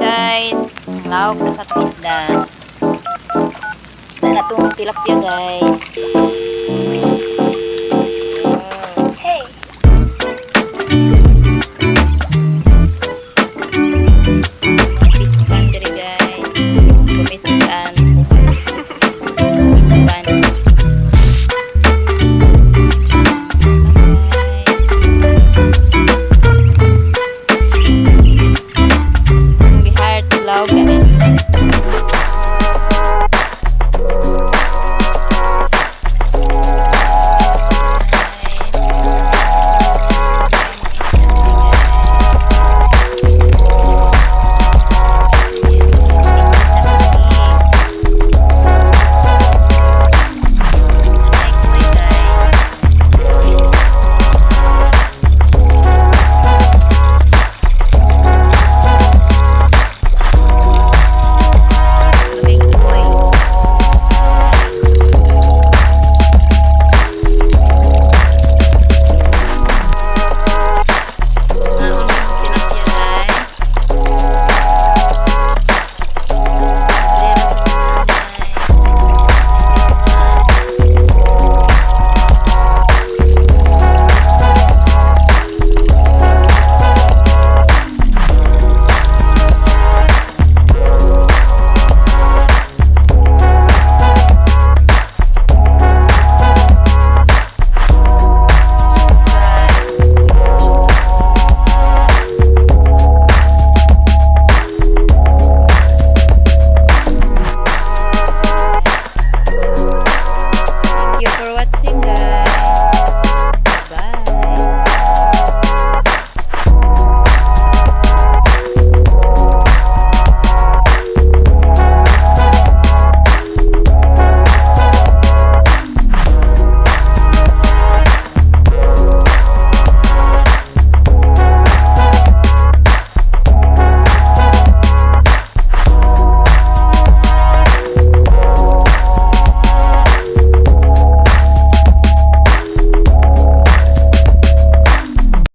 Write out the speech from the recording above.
Guys. Lawak na sa atong isda. Isda na itong tilapia, guys. Wow. Hey. Fish pond diri, guys. Kumisukan. Fish pond. Guys. Ang heart lawak gani.